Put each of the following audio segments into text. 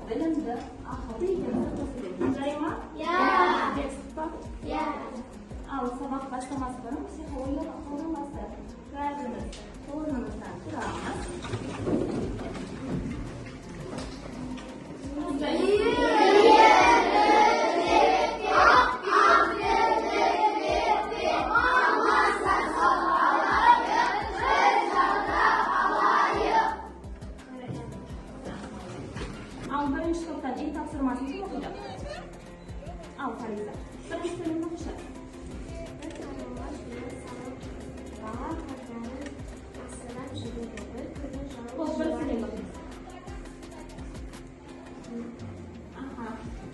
Білімді, ақылды екенімізді көрсетеміз. Жарай ма? Иә. Келістік па? Иә. Ал сабақ бастамас бұрын психологиялық ықпалдан бастайық. Бәріміз орнымыздан тұрамыз. Ал бірінші топтан үй тапсырмасын кім оқиды? Ал Фариза, бірінші сөйлемді оқишы. Бір қарлығаш ұя салып, бала қаздарын асырап жүреді. Бір күні Ол жауыз бір жылан сөйлемді оқимыз. Аха,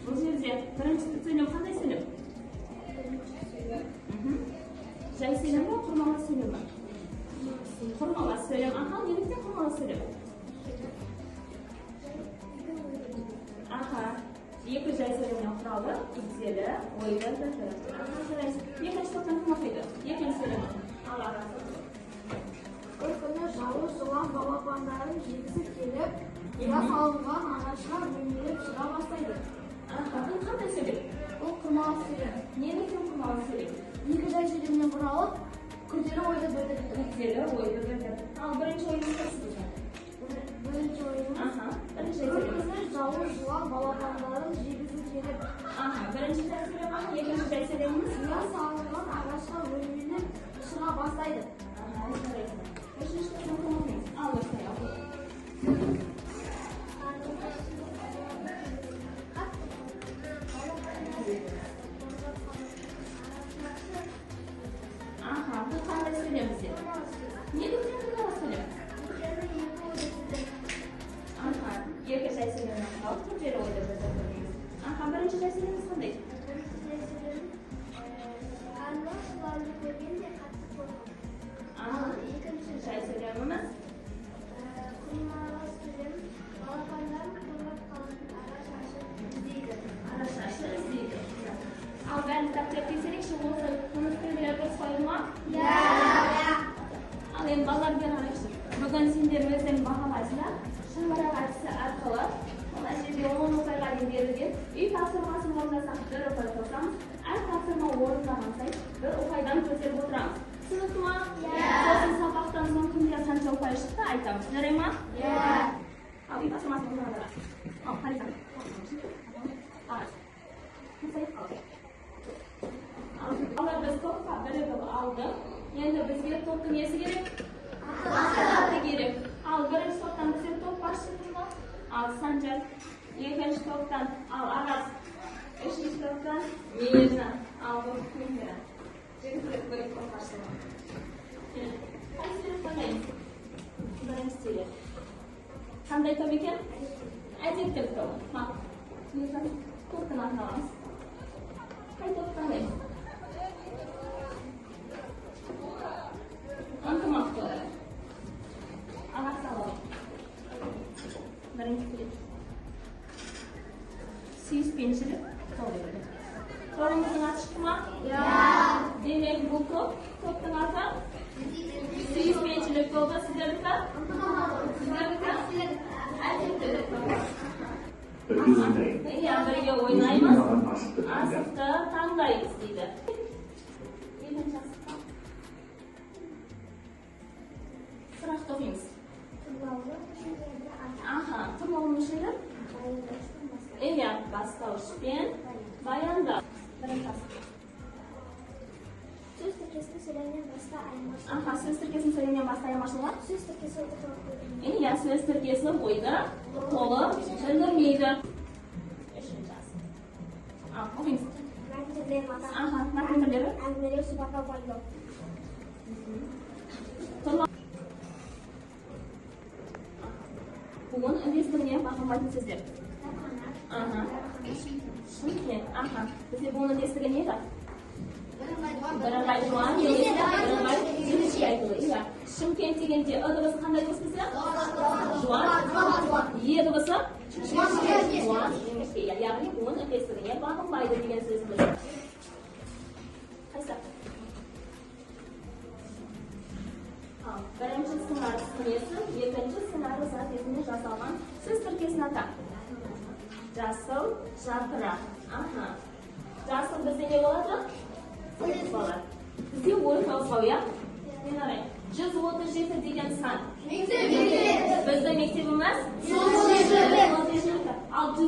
бұл жерде бірінші сөйлем қандай сөйлем? Бірінші сөйлем. Жай сөйлем бе, құрмалас сөйлем бе? Құрмалас сөйлем. Аха, неліктен құрмалас сөйлем? Аха, екі жай сөйлемнен құралып, күрделі ойды білдіреді. Аха, жарайсың. Екінші топтан кім оқиды? Екінші сөйлем. Ал ағасы. Бір күні жауыз жылан балапандарын жегісі келіп, ұя салынған ағашқа өрмелеп шыға бастайды. Аха, бұл қандай сөйлем? Бұл құрмалас сөйлем. Неліктен құрмалас сөйлем? Екі жай сөйлемнен құралып, күрделі ойды білдіреді. Күрделі ойды білдіреді. Ал бірінші ойымыз қайсы бізде? Бірінші ойымыз. Аха, бірінші жай Бір сөйлем. күні жауыз жылан балапандарын жегісі келіп, Аха, бірінші жай сөйлем, аха, екінші жай сөйлеміміз. ұя салынған ағашқа өрмелеп шыға бастайды. Аха, жарайсың. Үшінші топтан кім оқимыз? Ал Нұрсая, оқы. Қарлығаш қатты балапандарын қорғап қалатын арашашы. Аха, бұл қандай сөйлем бізде? Құрмалас сөйлем. Неліктен құрмалас сөйлем? Өйткені екі ойды білдіреді. Аха, екі жай сөйлемнен құралып, күрделі ойды білдірді дейміз. Аха, бірінші жай сөйлеміміз қандай? Бірінші жай сөйлем, қарлығаш жыланды көргенде қатты қорқады. Аха, Ал екінші жай сөйлеміміз. Құрмалас сөйлем, балапандарын қорғап қалатын арашашы іздейді. Арашашы іздейді. Ал бәрін дәптер тексерейікші, осы көмекшілер дұрыс қойылды ма? Иә. Ал енді балалар, бері қарайықшы. Бүгін сендер өздерің бағалайсыңдар. Шаңырақ әдісі арқылы мына жерде 10 ұпайға дейін берілген үй тапсырмасын орындасақ, бір ұпай қосамыз. Әр тапсырма орындаған сайын бір ұпайдан көтеріп отырамыз. Түсінікті ма? Иә. Сосын сабақтан соң кімде қанша ұпай шықты айтамыз. Жарай ма? Иә. Ал үй тапсырмасын орындағандар. Ал Фариза. Ал. Ал балалар, біз топқа бірігіп алдық. Енді бізге топтың несі керек? Аты керек. Ал бірінші топтан бізде топ басшысы кім? Ал Санжар. Екінші топтан ал Арас. Үшінші топтан Мейіржан. Ал бұл Мейіржан. Жігіттер көрейік топ басшыны. Қай сурет таңдаймыз? Бірінші сурет. Қандай топ екен? Әдептілік тобы. Мақұл. Мейіржан, топтың атын аламыз. Қай топты таңдаймыз? Ынтымақ тобы. Ағасы алады. Бірінші сурет. Сүйіспеншілік тобы. Тобымыздың аты шықты ма? Иә. Демек, бұл топ, топтың аты сүйіспеншілік тобы. Сіздердікі? Сіздердікі? Әдептілік тобы. Бірге ойнайық. Иә, бірге ойнаймыз. Маған асықты таңда. Асықты таңдаймыз дейді. Екінші асыққа. Сұрақты оқимыз. Тұрлаулы мүшелерді ата. Аха, тұрлаулы мүшелер? Баяндауыштан бастап. Иә, бастауышпен баяндау. Бірінші асық. Сөз тіркесінің сөйлемнен басқа айырмашылығы. Аха, сөз тіркесінің сөйлемнен басқа айырмашылығы? Сөз тіркесі ойды толық білдірмейді. Иә, сөз тіркесі ойды толық білдірмейді. Үшінші асық. Ал, оқимыз. Мәтін түрлерін ата. Аха, мәтін түрлері? Әңгімелеу, сипаттау, пайымдау. Тұрлау. Буын үндестігіне бағынбайтын сөздер. Кітапхана. Аха. Дәріхана, Шымкент. Шымкент. Аха. Бізде буын үндестігі не еді? Бірыңғай жуан немесе бірыңғай жіңішке айтылу. Иә. Шымкент дегенде ы дыбысы қандай дыбыс бізде? Жуан. Е дыбысы? Жуан, жіңішке. Иә, яғни буын үндестігіне бағынбайды деген сөзіміз. Қайсы? Ал, бірінші сыңар сын есім, екінші сыңары зат есімнен жасалған сөз тіркесін ата. Жасыл жапырақ. Аха. Жасыл бізде не болады? Сынып болады. Бізде ой қозғау, иә? Мен арайын. 137 деген сан. Біздің мектебіміз 137. Ал 106,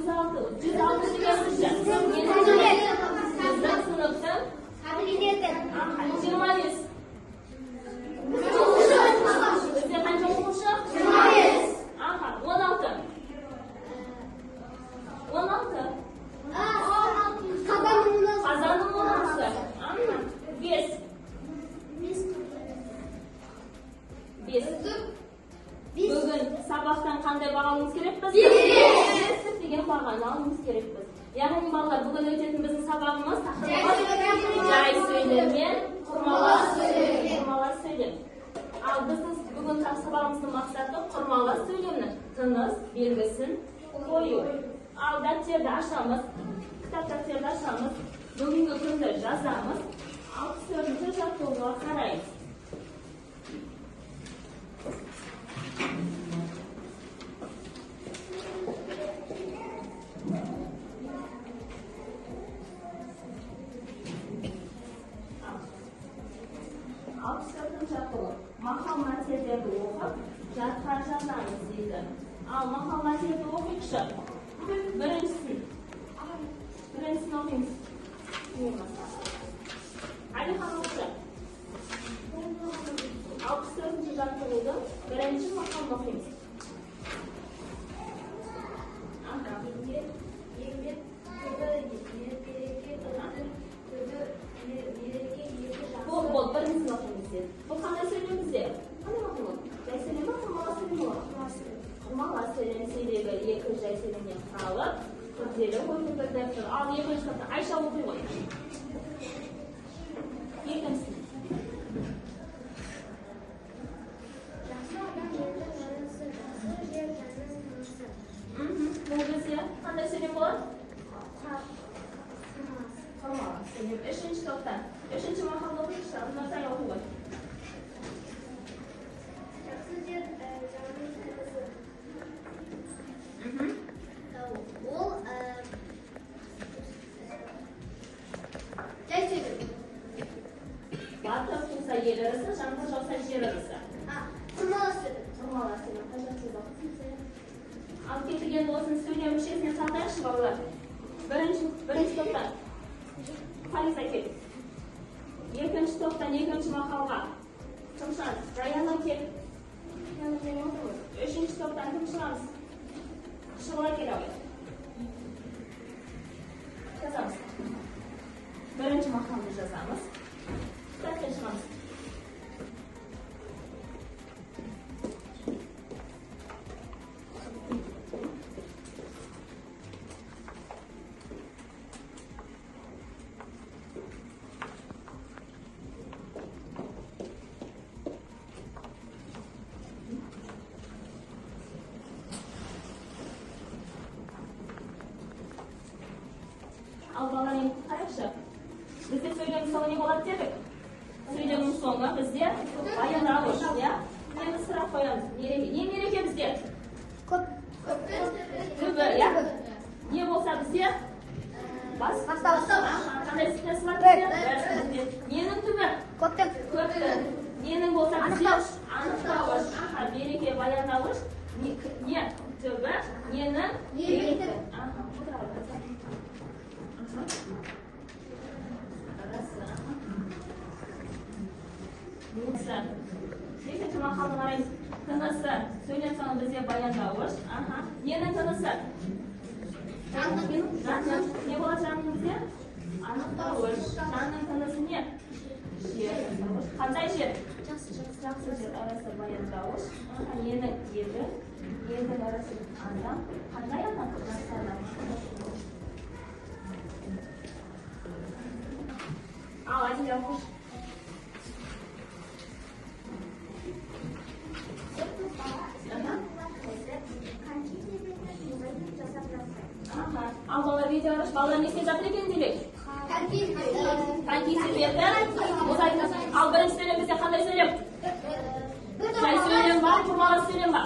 106 деген біздің сыныптың 25. Бізде қанша оқушы? 25. Аха, 16. 16. Қазанның 16-сы. Аха, 5. 5. Бүгін сабақтан қандай баға алуымыз керекпіз? 5 деген бағаны алуымыз керекпіз. Яғни балалар, бүгін өтетін біздің сабағымыз тақырыбымыз жай сөйлем мен құрмалас сөйлем. Ал біздің бүгін сабағымыздың мақсаты құрмалас сөйлемнің тыныс белгісін қою. Ал дәптерді ашамыз, кітап дәптерді ашамыз, бүгінгі күнді жазамыз, 64-ші жаттығуға қараймыз. Мақал мәтелдерді оқып, жатқа жазамыз дейді. Ал мақал мәтелді оқиықшы. Біріншісін оқимыз. Әлихан оқшы. 64-ші жаттығудың бірінші мақалын оқимыз. Еңбек түбі береке, түбі мереке, екі жақсы. Бол, біріншісін оқимыз. Бұл қандай сөйлем бізде? Қандай мақал ол? Жай сөйлем ба, құрмала сөйлем ба? Құрмала сөйлем, себебі екі жай сөйлемнен құралып, күрделі ой білдіріп тұр. Ал екінші топта Айша оқи ғой. Екіншісін. Жақсы адам елдің ырысы, жақсы жер жанның тынысы. Бұл бізде қандай сөйлем болады? Құрмала сөйлем. Үшінші топтан. Үшінші мақалды оқиықшы. Нұртай оқи ғой. Жақсы жер жанның тынысы. Ол жай сөйлем. Батыр туса ел ырысы, жаңбыр жауса жер ырысы. Құрмала сөйлем. Құрмала сөйлем. Қай жақсы оқысың? Ал кеттік енді осыны сөйлем мүшесіне сақтайықшы, балалар. Бірінші топтан Фариза кел. Екінші топтан екінші мақалға кім шығады? Раяна кел. Үшінші топтан кім шығамыз? Шығыла кел абай. Жазамыз. Бірінші мақалды жазамыз. Кітаптан шығамыз. Ал балалар, енді қарайықшы. Бізде сөйлемнің соңы не болады дедік? Сөйлемнің соңы бізде баяндауыш, иә? Енді сұрақ қоямыз. Мереке. Не мереке бізде? Көп. Түбі, иә? Не болса бізде? Бас. Қандай сітесі бар бізде? Ненің түбі? Көптің. Көптің. Ненің болса бізде? Анықтауыш. Аха, мереке баяндауыш. Не түбі? Ненің? Еңбектің. Аха, отыра. Екінші мақалды қараймыз. Тынысы. Сөйлем соңы бізде баяндауыш. Аха. Ненің тынысы? Жанның. Не болады жанның бізде? Анықтауыш. Жанның тынысы не? Жер. Қандай жер? Жақсы жер. Арасы баяндауыш. Аха, ненің еді? Елдің арасы адам. Қандай адам? Жақсы адам. Ал, Әділе оқыш. Ал балалар, видео қарашы, балалар не істеп жатыр екен демек? Коньки себетін. Ал бірінші сөйлем бізде қандай сөйлем? Жай сөйлем ба, құрмалас сөйлем ба?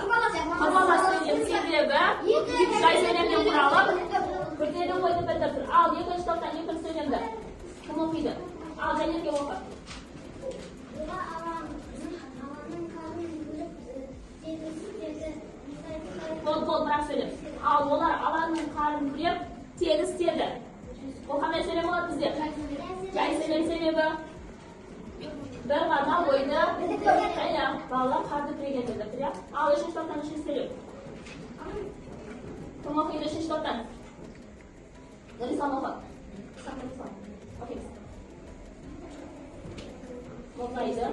Құрмалас сөйлем, себебі жай сөйлемнен құралып Бір ойды білдіріп тұр. Ал екінші топтан екінші сөйлемді кім оқиды? Ал Жанерке оқы. Бол, бірақ сөйлем. Ал олар алаңның қарын күреп тегістеді. Ол қандай сөйлем болады бізде? Жай сөйлем, себебі бір ғана ойды және балалар қарды күреген білдірді, иә? Ал үшінші топтан үшінші сөйлем. Кім оқиды үшінші топтан? Нұрислам оқы. Нұрислам. Оқимыз. Мұқайды.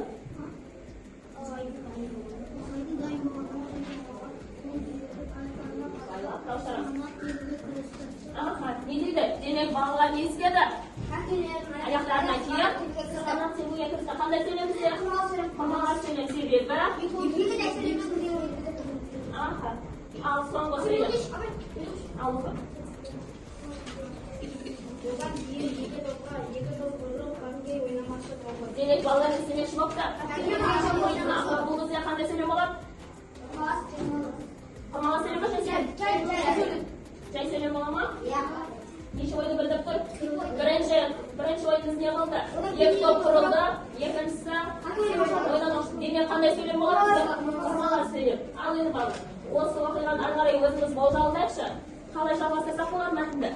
Не дейді? Демек балалар не істеді? Аяқтарына киіп, сырғанақ тебуге кірісті. Қандай сөйлем бізде? Құрмалас сөйлем, себебі. Ал соңғы сөйлем. Ал оқы. Демек балалар не істемекші болыпты? Бұл бізде қандай сөйлем болады? Құрмалас сөйлем ба, жай сөйлем? Жай сөйлем бола ма? Неше ойды білдіріп тұр? Бірінші ойымыз не болды? Екі топ құрылды, екіншісі ойнамақшы. Демек қандай сөйлем болады? Құрмалас сөйлем. Ал енді балалар, осы оқиғаны ары қарай өзіміз болжалдайықшы. Қалай жалғастырсақ болады мәтінді?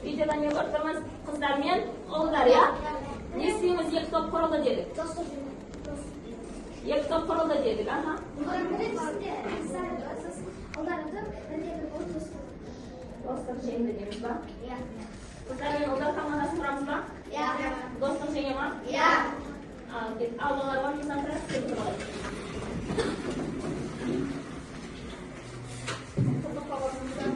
Видеода не көріп тұрмыз? Қыздар мен ұлдар, иә? Не істейміз? Екі топ құрылды дедік. Екі топ құрылды дедік, аха. Достық жеңді дейміз ба? Қыздар мен ұлдар командасын құрамыз ба? Достық жеңе ма? Ал балалар орныңыздан тұрыңыз, келіп тұрғылайық. Тұрдық па орнымыздан?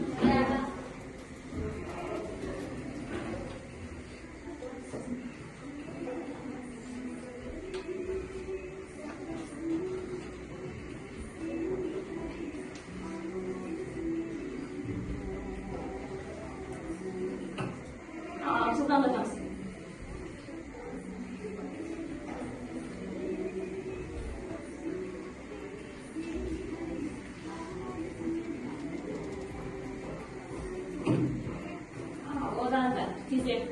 Жылдамдатамыз. Одан да тезірек.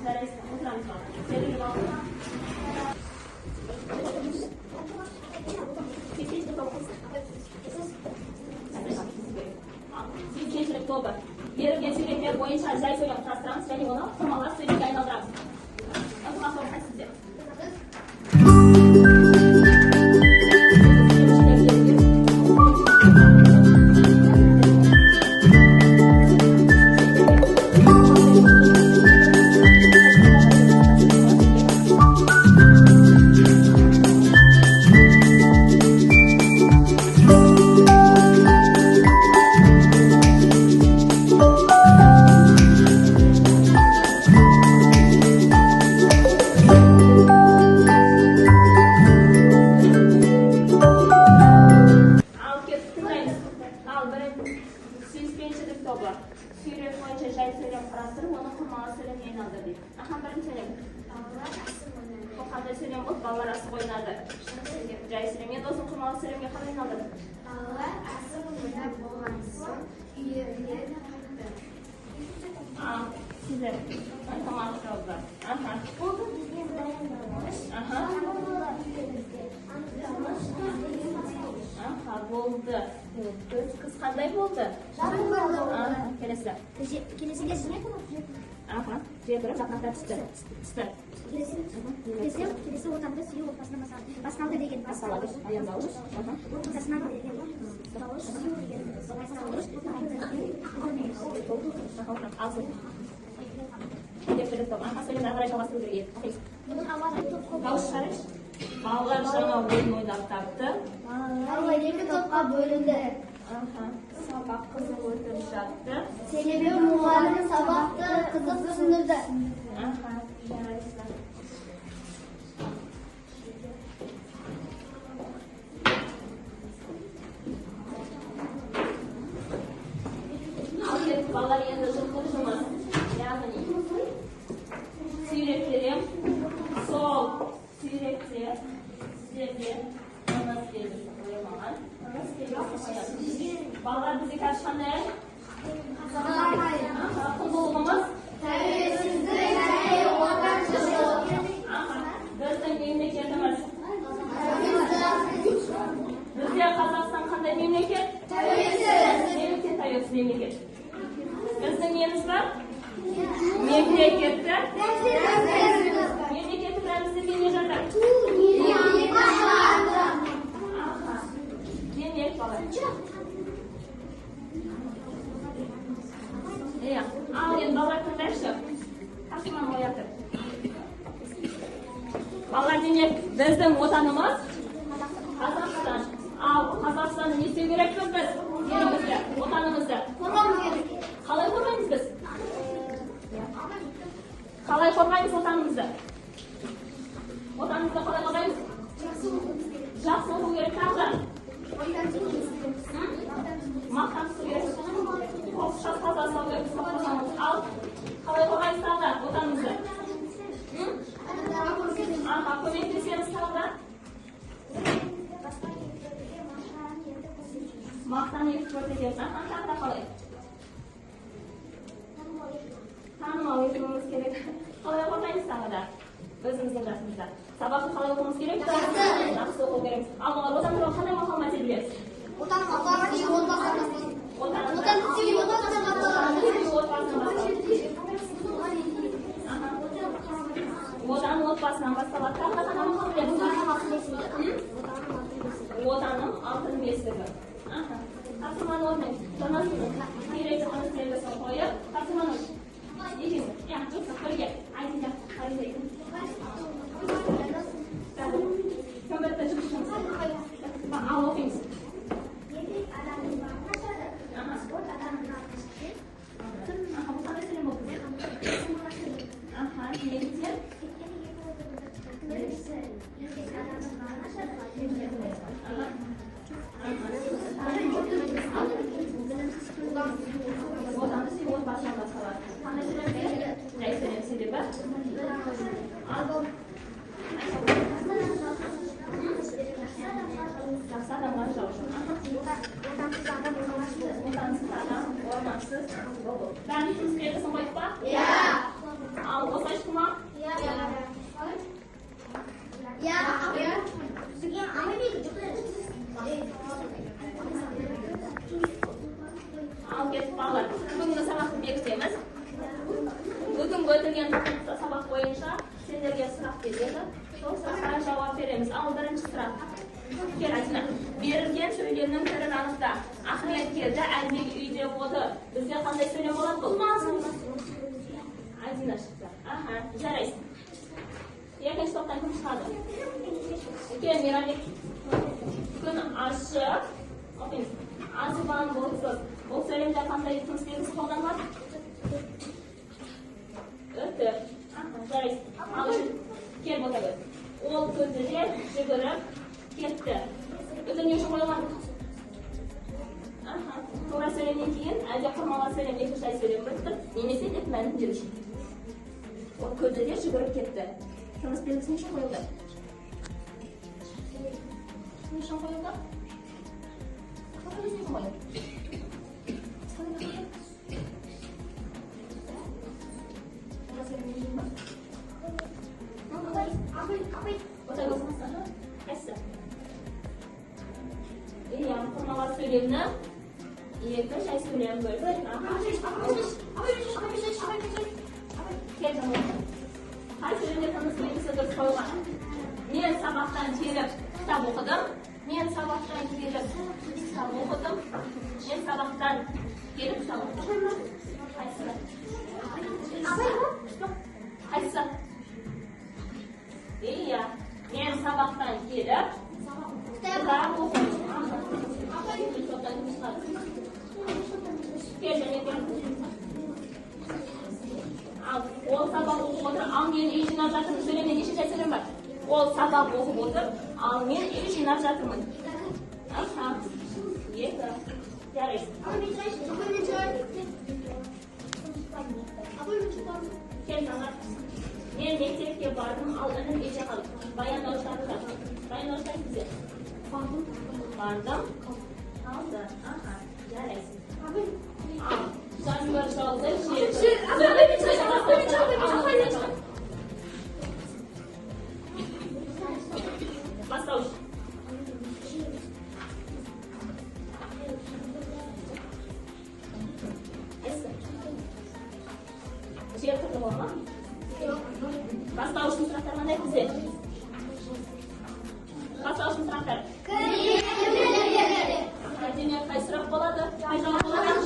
Жарайсың, отырамыз балалар. Серік балалар. Сүйіспеншілік тобы. Берілген суреттер бойынша жай сөйлем құрастырамыз және оны құрмалас сөйлемге айналдырамыз. Ынтымақ тобы қайсысы сіздер? Ал кеттік, тыңдаймыз. Ал бірінші сүйіспеншілік тобы. Сурет бойынша жай сөйлем құрастырып, оны құрмалас сөйлемге айналдыр дейді. Аха, бірінші сөйлем. Балалар асық ойнады. Бұл қандай сөйлем болды? Балалар асық ойнады. Жай сөйлем. Енді осыны құрмалас сөйлемге қалай айналдырдық? Балалар асық ойнап болған соң үйлеріне қайтты. Ал, сіздер ынтымақ тобы. Аха. Болды деген баяндауыш, Аха. жаңа деген анықтауыш, қыз деген бастауыш. Аха, болды. Қыз қандай болды? Жаңбыр болды. Аха, келесі. Келесіге Аха, жер жапырақтар түсті. Түсті. Келесі отанды сүю отбасынан басталды деген Басталады. бастауыш. Аяңдауыш. Аха. Отбасынан деген бастауыш, сүю деген бастауыш, отанды деген Ал сөйлем. Топ. Аха, сөйлемді ары қарай жалғастыру керек. Оқиық. Дауыс шығарайықшы. Балалар жаңа ойын ойнап тапты. Балалар екі топқа бөлінді. Аха, сабақ қызық өтіп жатты. Себебі мұғалім сабақты қызық түсіндірді. Аха, жарайсыздар. Ал енді балалар, тыңдайықшы. Тапсырманы оятып. Балалар, демек, біздің отанымыз Қазақстан. Ал Қазақстанды не істеу керекпіз біз? Елімізді, отанымызды Қорғауымыз керек. Қалай қорғаймыз біз? Қалай қорғаймыз отанымызды? Отанымызды қалай қорғаймыз? Жақсы оқуымыз керек. Жақсы оқу керек, тағы да. Мақтан тұтуымыз керек. Мақтан тұту керек. Қоқыс таза ұстау керек. Ал қалай қорғаймыз тағы да отанымызды? Адамдарға көмектесеміз. Аха, көмектесеміз, тағы да. Басқа елдерге мақтан етіп көрсетеміз. Мақтан етіп көрсетеміз. Аха, тағы да қалай? Танымал етуіміз керек. Қалай қорғаймыз тағы да өзіміздің жасымызда? Сабақты қалай оқуымыз керек? Жақсы. Жақсы оқу керекпіз. Ал балалар, отан туралы қандай мақал мәтел білесіз? Отан сүю отбасынан басталады. Отанымызды Отан сүю отбасынан басталады. сүю отбасынан басталады. Аха. Отан отбасынан басталады. Тағы да қандай мақал білесіз? Отаным алтын бесігі. Аха. Тапсырманы орындаймыз. Керекті тыныс белгісін қойып, тапсырманы екеуміз, иә, жоқ, бірге. Айдина, Фариза екеуміз. Кім бітті? Шық, шық. Ал оқимыз. Еңбек адамның бағын ашады. Аха. Спорт адамның артын шектен. Аха, бұл қандай сөйлем болды бізде? Аха, неліктен? Өйткені екі ортада шықты. Біріншісі еңбек адамның бағын ашады. Аха. Отанды сүю отбасынан басталады. Қандай сөйлем? Жай сөйлем себебі? Ал жақсы адамға жау жоқ. Аха. Отансыз адам ормансыз. Отансыз адам ормансыз. Бәрін тыныс белгісін қойдық па? Иә. Ал осылай шықты ма? Иә. Иә. Иә. Ал кетіп, балалар, бүгінгі сабақты бекітеміз. Бүгінгі өтілген сабақ бойынша сендерге сұрақ беріледі. Сол сұраққа жауап береміз. Ал бірінші сұрақ. Кел, Айсина. Берілген сөйлемнің түрін анықта. Ахмет келді, Әлібек үйде отыр. Бізде қандай сөйлем болады бұл? Айдина шықты. Аха, жарайсың. Екінші топтан кім шығады? Кел, Мейрамбек. Күн ашық. Оқимыз. Аспан бұлтсыз. Бұл сөйлемде қандай тыныс белгісі қолданылады? Үтір. Аха, жарайсың. Ал кел, Ботагөз. Ол күлді де жүгіріп кетті. Үтір не үшін қойылған? Аха, тура сөйлемнен кейін әлде құрмала сөйлем, екі жай сөйлем бітті, немесе деп мәнін беру үшін. Ол күлді де жүгіріп кетті. Тыныс белгісі не үшін қойылды? Не үшін қойылды? Тыныс не үшін қойылды? Тура сөйлемнен кейін ба? Ботагөз, аха, қайсысы? Иә, құрмала сөйлемні екі жай сөйлем бөлді. Аха. Кел, Жанбол. Қай сөйлемде тыныс белгісі дұрыс қойылған? Мен сабақтан келіп кітап оқыдым. Мен сабақтан келіп кітап оқыдым. Мен сабақтан келіп кітап оқыдым. Қайсысы? Қайсысы? Иә, мен сабақтан келіп кітап оқыдым. Аха. Екінші топтан кім шығады? Кел, Жәнекең. Ал ол сабақ оқып отыр, ал мен үй жинап жатырмын. Сөйлемде неше жай сөйлем бар? Ол сабақ оқып отыр, ал мен үй жинап жатырмын. Аха. Екі. Жарайсың. Кел, Самат. Мен мектепке бардым, ал інім үйде қалды. Баяндауыштарды жаз. Баяндауыш қайсы бізде? Бардым. Қалды. Аха. Жарайсың. Ал жаңбыр жауды, жел. Бастауыш. Қайсысы? Жел тұрды бола ма? Бастауыштың сұрақтары қандай бізде? Бастауыштың сұрақтары. Демек, қай сұрақ болады? Қай жауап болады?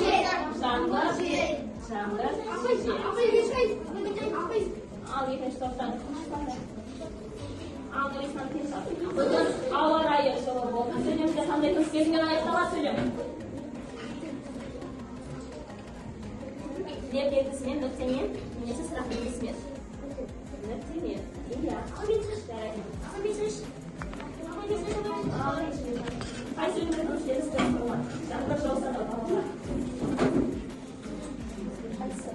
Жаңбыр. Жаңбыр шешеді. Ал екінші топтан. Ал Нұрислам кел. Бүгін ауа райы жылы болды. Сөйлемде қандай тыныс белгімен аяқталады сөйлем? Леп белгісімен, нүктемен, немесе сұрақ белгісімен. Нүктемен. Иә. Жарайды. Қай сөйлемде тыныс белгісі дұрыс құрылады? Жаңбыр жауса да балалар. Қайсысы?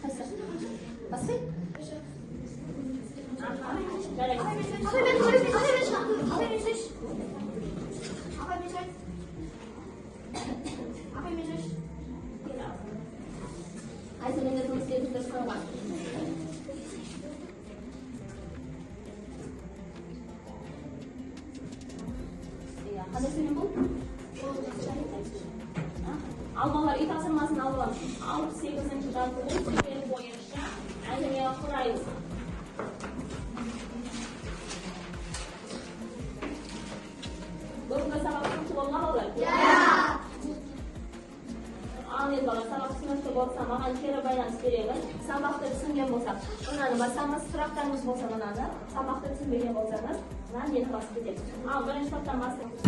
Қайсысы? Басқы? Жарайды. Қай сөйлемде тыныс белгісі дұрыс құрылған? Иә, қандай сөйлем бұл? Ал балалар, үй тапсырмасын алып аламыз. 68-ші жаттығу сөйлем бойынша әңгіме құраймыз. Бүгінгі сабақ түсінікті болды ма, балалар? Ал енді балалар, сабақ түсінікті болса, маған кері байланыс беремін. Сабақты түсінген болсақ, мынаны басамыз, сұрақтарыңыз болса мынаны, сабақты түсінбеген болсаңыз, мынаны нені басып кетеміз. Ал бірінші топтан бастаймыз.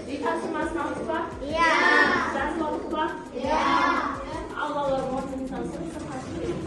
Үй тапсырмасын алдық па? Иә. Жазып алдық па? Иә. Ал балалар, орныңыздан тұрып сыртқа шығып.